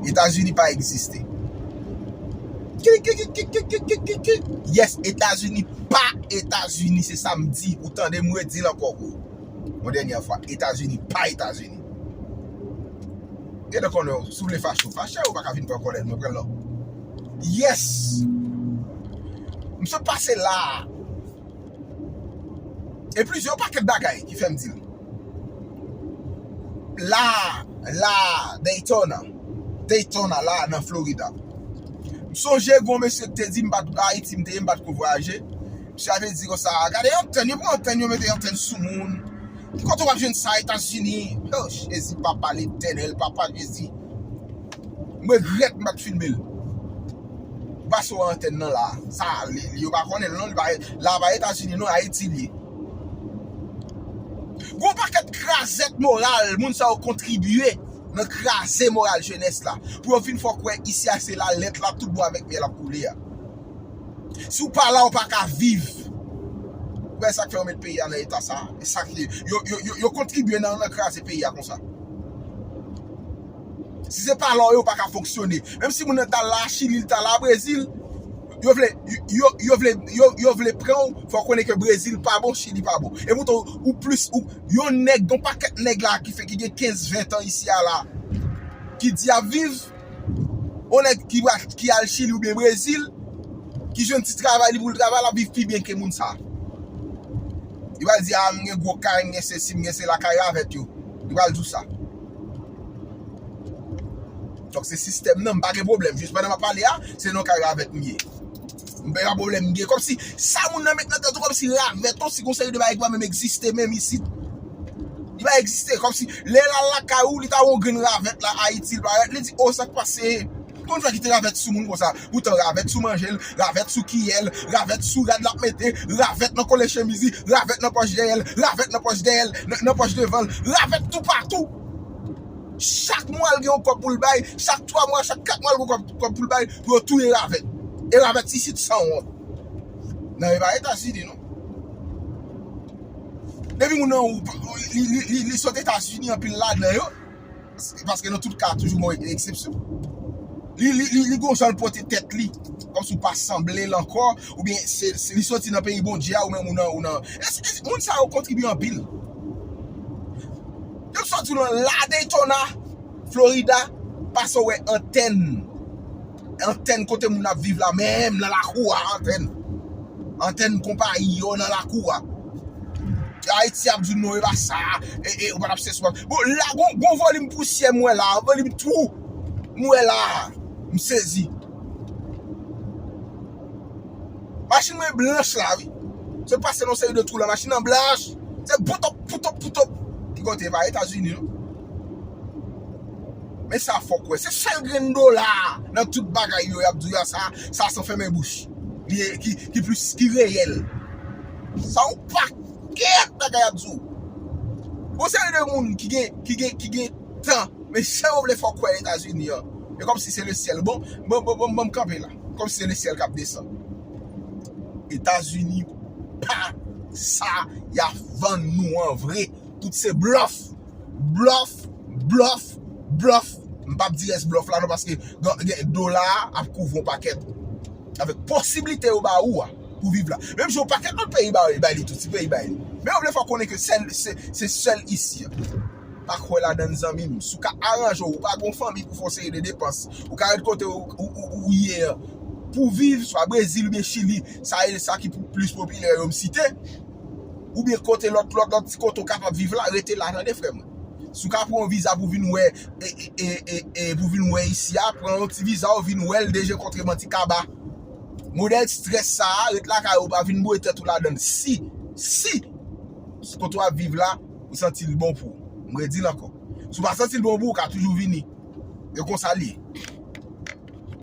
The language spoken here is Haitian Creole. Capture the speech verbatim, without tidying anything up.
Etazini pa egziste. Ki, ki, ki, ki, ki, ki, ki, ki, ki? Yes, Etazini pa Etazini, se sa m di. Ou tande m redi l ankò, bro. Yon dènyè fwa, Etazini pa Etazini. Gentan konnen, si w vle fache, w fache, ou pa ka vin pran kòlèt mwen, pran lò. Yes! M sot pase la a. E plizyè pakèt bagay ki fè m di l. La, la, Daytona. Daytona, la, nan Florida. M sonje gon mesye ki te di m pa t Ayiti, m te ye, m pa t ko vwayaje. Misye ave di konsa, gade antèn, yo pran antèn, yo mete antèn sou moun. Ki kote w ap jwenn sa Etazini? Oh, Jezi, Papa Letènèl, Papa Jezi. M regrèt m pa t filme l. Pase w antèn nan la. Sa, li, li, yo pa konnen l non, li pa, la pa Etazini non, Ayiti li ye. Gon pakèt krazèt moral, moun sa yo kontribye nan kraze moral jenès la. Pou yo vin fè w kwè isi a se la lèt la, tout bò avèk myèl ap koule a. Si w pa la, w pa ka viv. Ou wè sa k fè yo met peyi a nan eta sa? E sa ki, yo, yo, yo, yo kontribye nan, nan kraze peyi a konsa. Si se pa la, yo pa ka fonksyone. Menm si moun nan ta la Chili, l ta la Brezil, yo vle, yo, yo vle, yo, yo vle pran w, fò w konnen ke Brezil pa bon, Chili pa bon. E poutan, ou plis, ou, yon nèg, yon pakèt nèg la ki fè, ki gen kenz, ven tan isi a la, ki di ap viv, yon nèg ki, ki al Chili oubyen Brezil, ki jwenn ti travay li pou l travay, l ap viv pi byen ke moun sa. Li pral di, a, m gen gwo kay, m gen sesi, m gen sela, kay ravèt yo. Li pral di w sa. Donk, se sistèm nan, m pa gen pwoblèm. Jis pandan m ap pale a, se nan kay ravèt m ye. M pa gen pwoblèm, m gen. Kòmsi, sa moun nan met nan tèt ou, kòmsi ravèt, kòmsi gon seri de bagay ki pa menm egziste menm isit. Li pa egziste. Kòmsi, lè l al lakay ou, li ta wè yon grenn ravèt la, Ayiti, li parèt, li di, o, sa k pase? Konn fè kite ravèt sou moun konsa. Poutan ravèt sou manje l, ravèt sou kiyè l, ravèt sou rad l ap mete, ravèt nan kole chemiz li, ravèt nan pòch dèyè l, ravèt nan pòch dèyè l, nan, nan pòch devan l, ravèt toupatou. Chak mwa l gen yon kòb pou l bay, chak twa mwa, chak kat mwa l gen yon kòb, kòb pou l bay, pou yo touye ravèt. E ravèt isit sanwont. Nan, e pa Etazini, non. Depi moun nan, ou, li, li, li, li sot Etazini anpil ladan yo. Paske nan tout ka, toujou gon eksepsyon. Li, li, li, li gon jan l pote tèt li, kòmsi w pa sanble l ankò, oubyen se, se, li soti nan peyi Bondye a, ou menm ou nan, ou nan. E, e, moun sa yo kontribye anpil. Yo soti nan la Daytona, Florida, pase w wè antèn. Antèn kote moun ap viv la, menm nan lakou a, antèn. Antèn konpayi yo nan lakou a. Ayiti ap di w non, e pa sa. E, e, ou pa t ap sesi, ou pa t ap. Bon, la, gon, gon volim pousyè m wè la, volim twou m wè la. M sezi. Machin mwen blanch la, wi. Se pase nan seri de twou la, machin nan blanch. Se poutop, poutop, poutop. Ki kote pa Etazini, non? Men sa fòk wè. Se sèl grenn dola nan tout bagay yo, y ap di w a sa, sa san fèmen bouch. Li, ki, ki plis, ki reyèl. Sa yon pakèt bagay y ap di w. Gon seri de moun ki gen, ki gen, ki gen tan, men jan yo vle fè w kwè Etazini an. E kòmsi se le syèl. Bon, bon, bon, bon, bon, m kanpe la. Kòmsi se le syèl k ap desann. Etazini pa sa y ap vann nou an vre. Tout se blòf. Blòf, blòf, blòf. M p ap di rès blòf la non, paske gen, gen dola a ap kouvri yon pakèt. Avèk posiblite yo ba ou a pou viv la. Menm jan yon pakèt lòt peyi ba, bay li tou, ti peyi bay li. Men yo vle fè w konnen ke sèl, se, se sèl isi a. Pa kwè ladan l, zanmi m. Si w ka aranje w, ou pa gen yon fanmi pou fè yon seri de depans. Ou ka ret kote ou, ou, ou, ou ye an. Pou viv, swa Brezil oubyen Chili, sa e sa ki pou plis popilè yo m site. Oubyen kote lòt, lòt, lòt ti kote w kapab viv la, rete la, tande frè mwen. Si w ka pran yon viza pou vin wè, e, e, e, e, e, pou vin wè isi a, pran yon ti viza w vin wè l, deje kontre manti kaba. Modèl strès sa a, ret lakay ou, pa vin boure tèt ou ladan l. Si, si, si kote w ap viv la, ou santi l bon pou ou. M redi l ankò. Si w pa santi l bon pou ou, ou ka toujou vini. E konsa l ye.